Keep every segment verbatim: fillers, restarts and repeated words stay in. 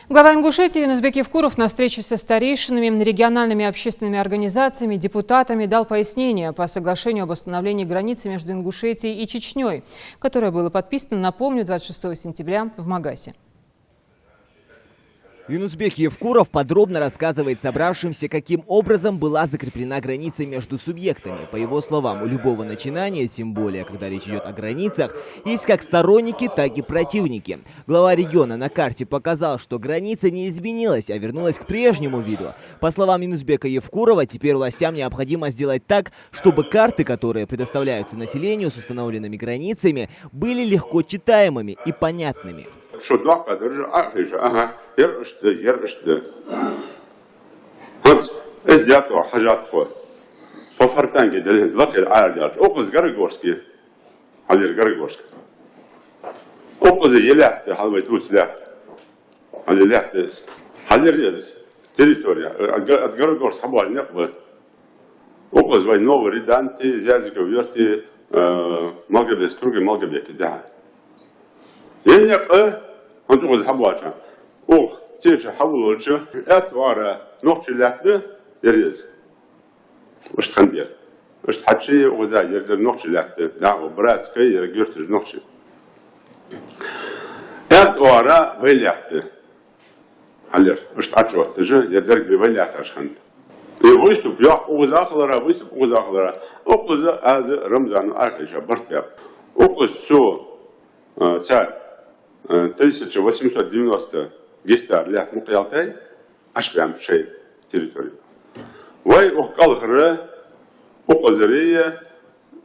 Глава Ингушетии Юнус-Бек Евкуров на встрече со старейшинами, региональными общественными организациями, депутатами дал пояснения по соглашению об установлении границы между Ингушетией и Чечнёй, которое было подписано, напомню, двадцать шестого сентября в Магасе. Юнус-Бек Евкуров подробно рассказывает собравшимся, каким образом была закреплена граница между субъектами. По его словам, у любого начинания, тем более, когда речь идёт о границах, есть как сторонники, так и противники. Глава региона на карте показал, что граница не изменилась, а вернулась к прежнему виду. По словам Юнус-Бека Евкурова, теперь властям необходимо сделать так, чтобы карты, которые предоставляются населению с установленными границами, были легко читаемыми и понятными. Шо доккха даржа, а, хиша, ага, ер иштта, ер иштта. ХӀанз, из дето, хьажат тхо. По Фортанге дали, лакхера арадаьлча. Укхаза Горогорский. Хьалъяр Горогорск. Укхаза е лаьтта, хьал вай тӀуц лаьтта. Хьал е лаьтта из. Хьалъяр из. Территория. От Го-, от Горогорска хьабоагӀаш никъ ба. Укхаза вай Новый Редант, Зязиков-Юрт, э, Малгобекский круг, Малгобек, да. Е никъ, хӀанз укхаза хьабоагӀача. Ух, тешаш хьавоалача, аьтта оагӀора нохчий лаьтта, ер из. Иштта хиннаб ер. Иштта хьачи укхаза ер, ер нохчий лаьтта. ДӀахо Братская, ер юрташ нохчий. Аьтта оагӀора вай лаьтта. Хьалъяр, иштта Ӏочуотташ, ер деррига вай лаьтташ хиннад. Е выступ йоаккх укхаза хилара, выступ укхаза хилара. Укхаза аз Рамзана Ӏохайша барт баьб. Укхаза цо, э, цар, э, тысяча восемьсот девяносто гектар лаьтта мукъаялтай, Ӏочубаьннаб шоай территори. Вай укх кӀалхара укхазара,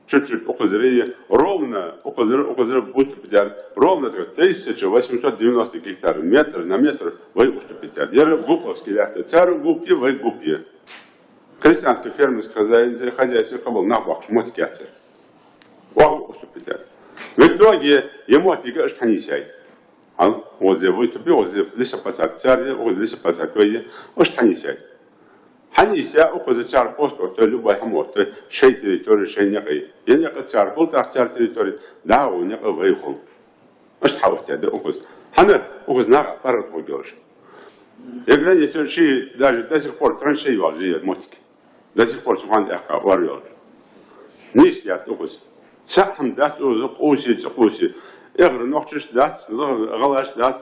чуть-чуть укхазара, ровно укхазара, укхазара выступить яьр, ровно так тысяча восемьсот девяносто гектар, метр на метр вай уступить яьр. Ер ГУПовски лаьтта, цар ГУП я, вай ГУП я. Крестьянско-фермерское хозяйство, хозяйство кхыбола нах бохкаш моттиг яцар. Вай уступить яьр. В итоге е моттиг иштта хьанийсъяьй. Хьал, укхаза выступи, укхаза лесопосадка цар я, укхаза лесопосадка вай я, иштта хьанийсъяьй. Хьанийсъяь, укхаза цар пост оттой, любой хӀама оттой, шоай территори, шоай никъ я. Е никъ цар хул, тӀаккха цар территори, дӀахо никъ вай хул. Иштта хьаоттаяь да укхаза. ХӀана? Укхаза наха паргӀато хургйолаш. Е граница ши, даже до сих пор траншеи йолаш я ер моттиг. До сих пор цу хана тӀехьа ор йолаш. Нийса яц укхаза. Цхьа хӀама дац укхаза, къувсаш, цӀи къувсаш. Эггара нохчашца дац, гӀалгӀашца дац,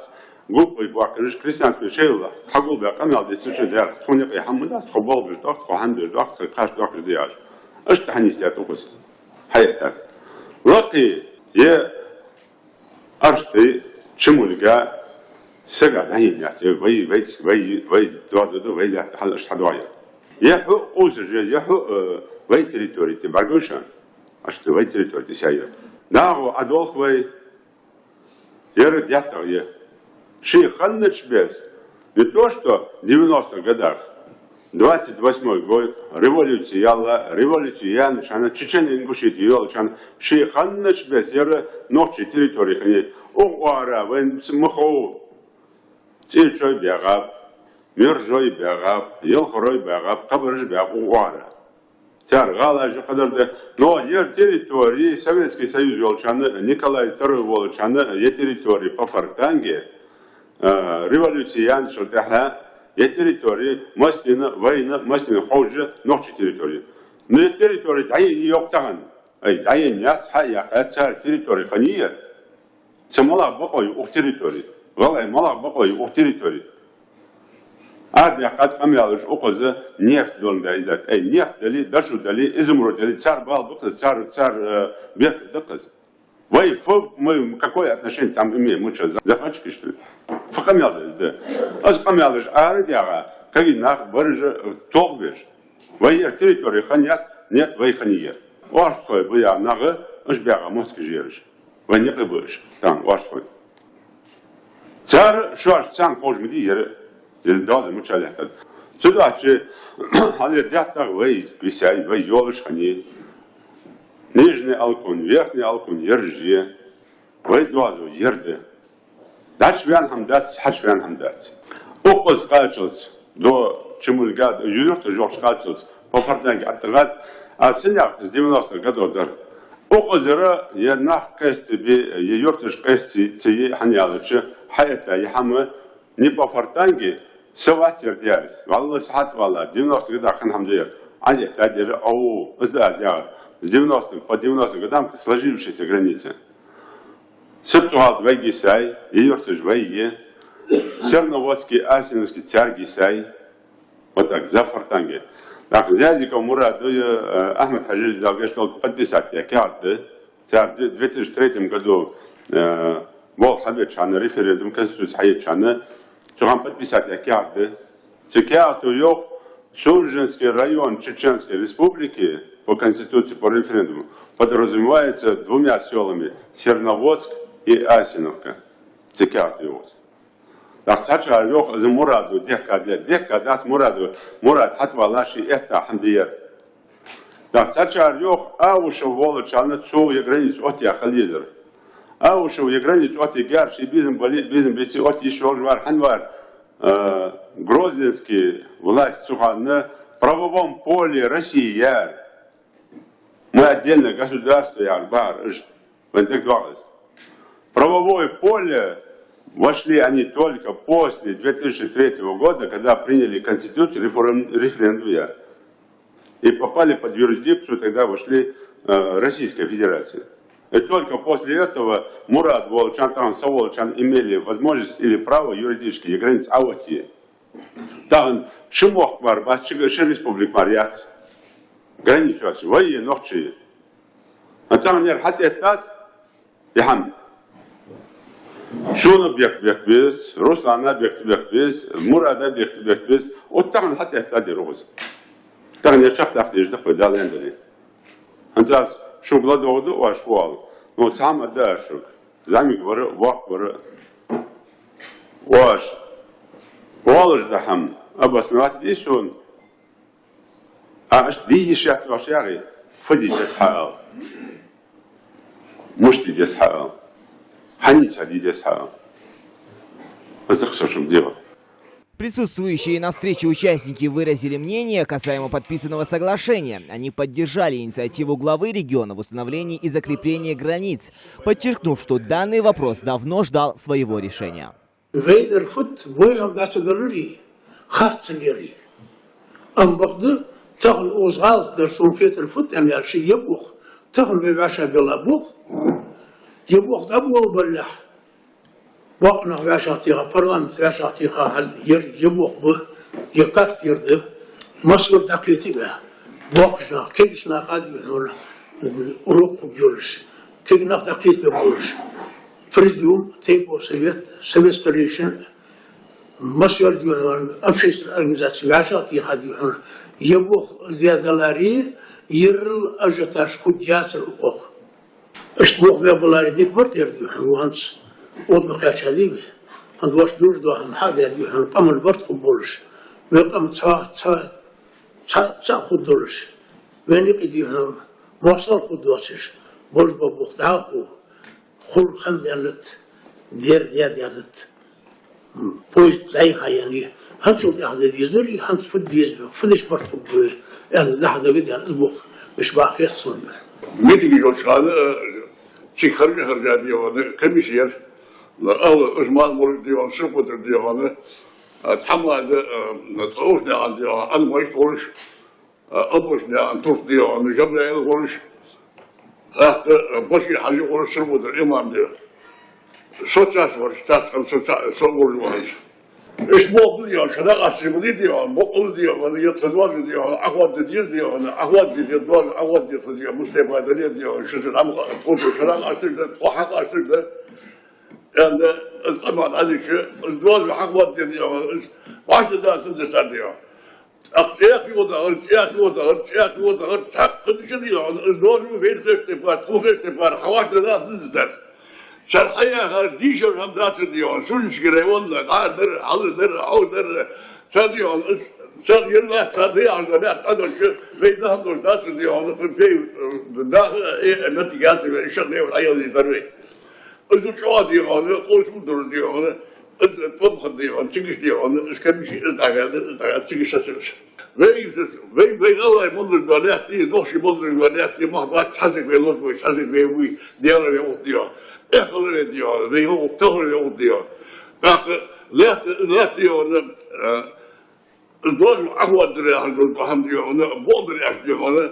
ГУП-ой боккхагӀаш, крестьянско шоайла хьагулбаь къамаьл деш цу чу даьр. Тхона юкъе хӀама дац, тхо болх беш доахк, тхо хӀама беш доахк, тхоай кхаш доахкаш да яхаш. Иштта хьанийсъяьй укхаза. Хьаэттар. Лакхе е Аршта, Чимулга сага дӀаенна яц, е вай, вай, вай, вай доазув да, вай лаьтта хьал иштта хьадоагӀа. Е хьу къувсаш я, е хьу, э, вай территори тӀа бӀаргагуш, Аршта вай территори тӀа сая. ДӀахо Ӏодолх вай, ер деттагӀа я. Ший ханнача беса, не то что в девяностых годах, двадцать восьмой год, революци яьлча, революци яьннача хана, Чечен-Ингушети йолча хана, ший ханнача беса ер нохчий территори хиннай. Укх оагӀора вайна ма хов, ЦӀечой баьгӀаб, Мержой баьгӀаб, Елхарой баьгӀаб, кхыбараш баьгӀаб укх оагӀора. Цар гӀалаш кхыдар да. Но ер территори Советский Союз йолча хана, Николай второй волча хана, е территори по Фортанге, э, революци яьнначул тӀехьагӀа, е территори массанена, вайна, массанена ховш я нохчий территори. Но е территори дӀаенна йоах тахан. Ай, дӀаенна яц, хьаяьккха яц, цар территори хиннай ер. Цу малагӀа бокъо я укх территори? ГӀалгӀай малагӀа бокъо я укх территори? Арадаьккхад къамаьлаш укхаза нефть долаш да из. Ай, нефть дале, дошо дале, изумруд дале, цар бала ба-кх из, цар, цар, э, беркат да-кх из. Вай фу, мы какое отношение там имеем, мы чё, за-, захватчики, что ли? Фу къамаьл да из, да? Из къамаьлаш арадаьгӀа, кагий нах бараш, э, толхабеш. Вай ер территори хиннаяц, нет, вай хиннай ер. Орстхой ба яха нах, уж баьгӀа моттигаш я ераш. Вай никъ ба уж, тахан орстхой. Цар шоаш царна ховш ма дий ер, ер доазув мича лаьттад. Цудухьа хьалъяр деттагӀа вай висай, вай йолаш хиннай. Нижний Алкун, Верхний Алкун ераш я, вай доазув ер да. ДӀачувена хӀама дац, хьачувена хӀама дац. Укхаза кхаччалца, до Чимулга, юрташ йолча кхаччалца, по Фортанге ӀотӀагӀад, аз сенах из девяностых годов дар. Укхазара е нах къестабе, е юрташ къестабе ца е, хӀана аьлча, хьаэтта е хӀама не по фортанге, са вац ер дерриг. Валлахӏи, сахьат валла, девяностых годах хинна хӏама да ер. Ӏадетта дера, ау, из аз яхар. С девяностых по девяностым годам сложившаяся граница. Сибцугӏалт вайга йисай, е юрташ вайга, Серноводский, Асиновский царга йисай. Вот так, за фортанге. Так, Зязиков Мурада, э, Ахьмад-Хьажий, Дала гешт долда, подписать яь каьхат да. Цар в две тысячи третьем году, э, болх хьабеча хана, референдум, конституци хьаеча хана, цу хана подписать яь каьхат да. Цу каьхато йоах: Сунженский район Чеченской Республики по Конституции, по референдуму подразумевается двумя селами: Серноводск и Асиновка. Цу каьхато йоах. Нах цхьачар йоах, из Мурадо дехка да, дехка дац Мурадо, Мурад хьатӏавалар ший этта хӏама да ер. Нах цхьачар йоах, Аушев волча хана цо ер граница оттаяь хила езар. Аушев ер граница оттаергьяр, ший безам бале, безам беце оттае йиш йолаш вар, хӏана вар, э, грозненский власть цу хана в правовом поле России яр. Мы отдельное государство яхар бахар уж. Вайна дагадоагӏа из. В правовое поле вошли они только после две тысячи третьего года, когда приняли Конституцию, референ-, референдум яь. И попали под юрисдикцию, тогда вошли, э, Российской Федерации. И только после этого Мурад волча хана, тахан са волча хана имели возможность или право юридически граница Ӏаоттае. Тахан ши мохк мара бац, ши, ши республика мара яц. Граница йоацаш, вай е нохчий. А тахан ер хьатӏаэттад, е хӏама. Сона бехк-бехк беза, Руслана бехк-бехк беза, Мурада бехк-бехк беза. Оттахан хьатӏаэттад ер укхаза. Тахан ер чакхдаккха дезаш да-кх вай, Дала аьнна дале. ХӀанз аз шуга ладувгӀаргда оаш фу оал. Ну, цхьа хӀама да аз шуга. ЗӀамига вар а, воккха вар а. Оаш оалаш да хӀама обосновать дий сона? А иштта дий йиш яц оаш яхе, фу дий деза хьаала? Мишта дий деза хьаала? Хьаний цхьа дий деза хьаала? Аз укхаза шуга дегӀа. Присутствующие на встрече участники выразили мнение касаемо подписанного соглашения. Они поддержали инициативу главы региона в установлении и закреплении границ, подчеркнув, что данный вопрос давно ждал своего решения. Вай дар фуд, вай хӀама дац а далари, харц а лери. Ам бакъда, тахан укхаза гӀалат дар сона хетар фуд аьнна аьлча, е бох, тахан вай вӀашагӀбелла бох, е бох дӀаболабалалехь, боккхий нах вӀашагӀтеха, парламент вӀашагӀтеха хьал ер, е бох ба, е карт ер да, массавар дӀакхетий бе. Боккхий нах, кегий нах а дий хьона, урок хургйолаш, кегий нах дӀакхетабе болаш. Президиум, тейпов совет, совет старейшин, массавар дий хьона, общественная организация вӀашагӀтеха дий хьона, е бох де даларе, ерригал ажиотаж хургьяцар укхох. Иштта бох бе баларе дика барт ер дий хьона ванц. Отма кхаьча дий вай. ХӀанз ваш дуж доахана хьа а даь дий хьона, къаман барт хургболаш. Вай къам цхьа, цхьа, цхьа, цхьа хургдолаш. Вайна юкъе дий хьона, моастагӀал хургдоацаш. Болаш ба бох дӀахо. Хул хинна даьннад, дер де даьннад. Поезд дӀайха яьннай. ХӀанзчул тӀехьа де дезар, хӀанз фу де деза, фу деш барт хургба вай, аьнна, нах дага а даьнна, из бох, беш баха хет сона. Митинг йолча хана, э, цига харжа-харжа дий хьона, комисси яр. Ала, уж мал молаш дий хьона, сурпотар дий хьона, э, тхьамада, э, тха ушнаькъан дий хьона, Ӏан майш волаш, а, обычно, а, турт дий хьона, Жабраил волаш, тӀаккха, а, Башир-Хьажа волаш, сурпотар имам дий. Со цаӀ вар, цаӀ хӀама со цаӀ, со волаш вар. Иштта боху дий хьона, шарахь асташ ма дий хьона, бокъонца дий хьона, е тха доазув дий хьона, Ӏохоададе деза дий хьона, Ӏохоададе деза доазув, Ӏохоададе деза дий хьона, Мустафа дале дий хьона, ши шарахь ма ха-, тхо шарахь асташ да, тхо хьакъ асташ да. Аьнна, из къаман Ӏадича, из доазув хьакъ вадде дий хьона, из вӀаштӀехьа дац, из дитар дий хьона. Ах, цӀех йодагӀар, цӀех йодагӀар, цӀех йодагӀар, цхьаккха дича дий хьона, из доазув вайна хезаш тайпара, тхона хезаш тайпара, хьавӀаштӀехьа дац, из дитар. Цар хьаяхар дийшар хӀама дацар дий хьона, Сунженский район, Ӏар дар, Ӏала дар, Ӏов дар, цар дий хьона, из, цар ер латт, цар дий хьона, латт, Ӏадалча, вай даха долаш дацар дий хьона, вай, э, даха, э, меттиг яцар, вай, иштта левар Ӏаялий дар вай. Из чӀоагӀа дий хьона, къовсам долаш дий хьона, из тӀом хинна дий хьона, цига иштта дий хьона, из комисси из дӀаваьнна, из дӀаваьнна, цига иштта сацар из. Вай, вай, вай гӀалгӀай мел луш дола лаьтта, нохчий мел луш дола лаьтта, мах бац, цхьа саг вай лозавой, цхьа саг вай вуй, Даьла вай гӀулакх дий хьона, эххал вай дий хьона, вай гӀулакх тохар вай гӀулакх дий хьона. ТӀаккха Лаьтта, лаьтта, дий хьона, э, доазол Ӏохоададар яхаш дола хӀама, дий хьона, бокъо дар яхаш, дий хьона,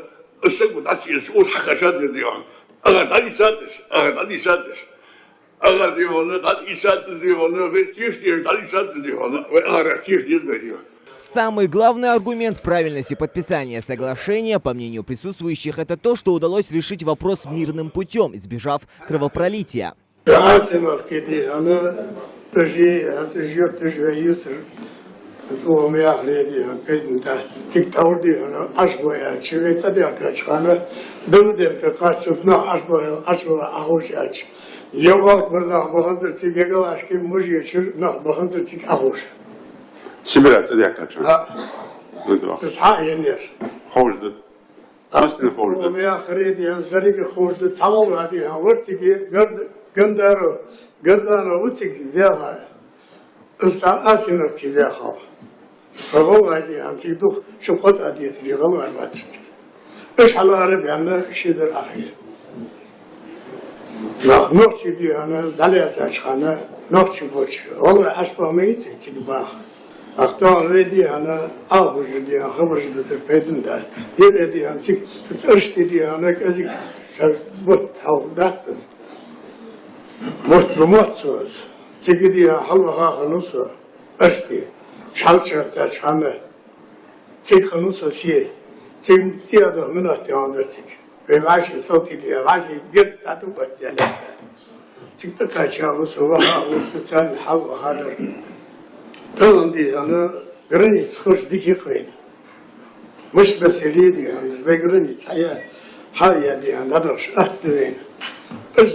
из саг дӀа ца эцаш, укхаза хьакхаьчад, дий хьона. Ӏа дӀадийцад из, Ӏа дӀадийцад из. Ӏа, дий хьона, дӀадийцад из, дий хьона, вай тешаш, дий хьона, дӀадийцад из, дий хьона, вай Ӏа тешаш деза, дий хьона. Самый главный аргумент правильности подписания соглашения, по мнению присутствующих, это то, что удалось решить вопрос мирным путём, избежав кровопролития. Остановка, дий хьона, тӀажи, тӀажи, тӀажи вай юцар. Цу ма яхаре, дий хьона, пайдана дац. Цига тхьовра, дий хьона, Ӏочубоалача, вай цӀадаьхкача хана, Дала дерка кхаччалца нах Ӏочубоал-, Ӏочубоала Ӏоховшача. Е гӀалгӀай нах баханзар цига, е галашки мужичура нах баханзар цига Ӏоховша. Сибре цӀадаьхкача? ХӀаъ. Из хьа а еннаяр. Ховш да. Астина ховш да. Ма яхаре, дий хьона, сарригаш ховш да, цхьа гӀалгӀа, дий хьона, вар цига, Гар-, Гандаров, Гарданов ва цига ваьха. Из цхьа Остановке ваьха. ГӀалгӀай, дий хьона, цига дукха, ши-кхо цӀа децаре гӀалгӀай бацар цига. Уж хьалара баьнна ши дар Ӏохайра. Нах-, нохчий, дий хьона, дӀалаьцача хана, нохчий болча гӀалгӀай Ӏочубаха ма йицар цига баха. Ахтал вай, дий хьона, Ӏоховшар, дий хьона, хабараш дувцар пайдана дац. Ер а, дий хьона, цига цӀераш тӀа, дий хьона, кӀезига шоай бутт хьалха дац из. Мотт ба, мотт цо из. Цига, дий хьона, хьалваха хиннав со, цӀераш тӀа. Шалчартача хана цига хиннав со се. Цига цӀи а даха минот тӀа хиннадар цига. Вай вӀаший салтий, дий хьона, вӀаший герга дӀатӀабатта лаьтта. Цига тӀакхаьчав со, ваха а ва со, специально хьалвахадар. Тахан, дий хьона, граница хургда дика хиннай. Мишта бесса ле, дий хьона, вай граница хьая, хьая, дий хьона, дӀадахьаш атта да вайна. Уж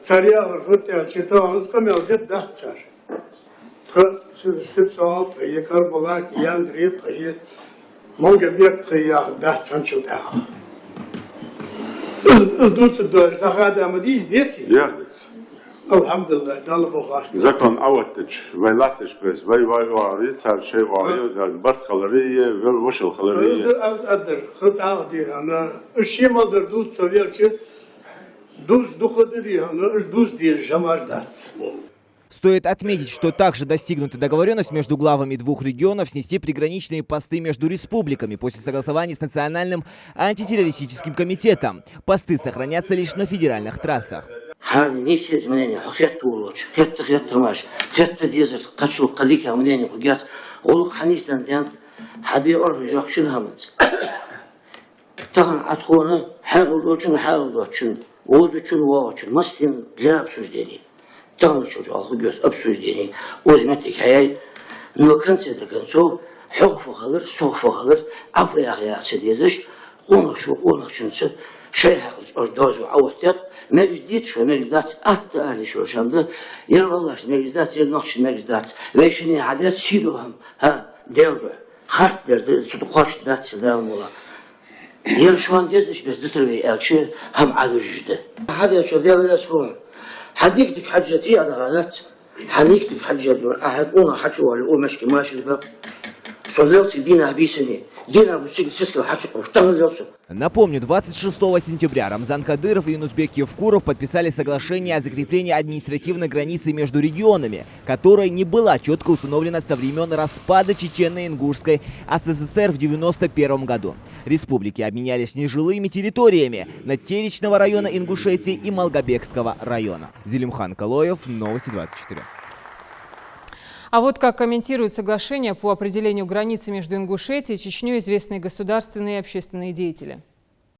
цар яхар фуд аьлча, тахан из къамаьл дергдац цар. Тха Сип-, Сипсол тха я, Карабулак, Яндри тха я, Малгобек тха я яхаргдац цхьаннахьа тӀехьа. Из, из дувцаргдолаш дӀахада ма дий из, деций? Яхар да. АлхьамдулиллахӀ, Далла ба хоастам. Закон Ӏооттача, вай латтача бесса, вай, вай оагӀорахьа, цар шоай оагӀорахьа, барт хиларахьа, вошал хиларахьа. Аз, аз аргдар, хатӀа, дий хьона, уж шоай мел дар дувца ца велча, дувца дукха да, дий хьона, уж дувца дезаш хӀамаш дац. Стоит отметить, что также достигнута договорённость между главами двух регионов снести приграничные посты между республиками после согласования с Национальным антитеррористическим комитетом. Посты сохранятся лишь на федеральных трассах. Хьа нийсача мнени, хьо хетта волча, хетта, хетта тамаш, хетта дезар, кхачул кхалика мнени хургьяц, гӀулакх хьанийсдан тӀа, хьа бе орхӀ жоьхк шин хӀаманца. Тахан Ӏа тхона хьаькъал долчун, хьаькъал доацачун, водачун, воагӀачун, массанена для обсуждения. Тахан чу чӀоагӀа хургья обсуждение, укхаза моттиг хьаяьй, но в конце до концов, хьох фу хилар, сох фу хилар, Ӏа фу яха яха ца дезаш, къонахчо къонахчунца шоай хьаькъалца оаш доазув Ӏооттадаьд, мегаш дий шоана, мегаш дац, атта ала йиш йолаш хӀама да, ер валлахӀ мегаш дац, ер нохчашта мегаш дац, вай шинне хьадаьд сий дола хӀама, хӀа, Даьла духьа. Харц дер да из, цу тӀа кхоачаш дац Дала мукъалахь. Ер шоана дезаш бесса дитар вай аьлча, хӀама Ӏодужаш да. Хьадаьчоа Даьла раьза хилва. Хьа дикдика хьежжа цӀий Ӏодахадац. Хьа дикдика хьежжа дур, Ӏа хьа къонах хьачувоале, о мешки машин бакъ. Со лел цига дийнахьа-бийсанна. Дийнахьа бусига сискал хьачукхувш, тахан лел со. Напомню, двадцать шестого сентября Рамзан Кадыров и Юнус-Бек Евкуров подписали соглашение о закреплении административной границы между регионами, которая не была чётко установлена со времён распада Чечено-Ингушской СССР в девяносто первом году. Республики обменялись нежилыми территориями Надтеречного района Ингушетии и Малгобекского района. Зелимхан Калоев, Новости двадцать четыре. А вот как комментируют соглашение по определению границы между Ингушетией и Чечнёй известные государственные и общественные деятели.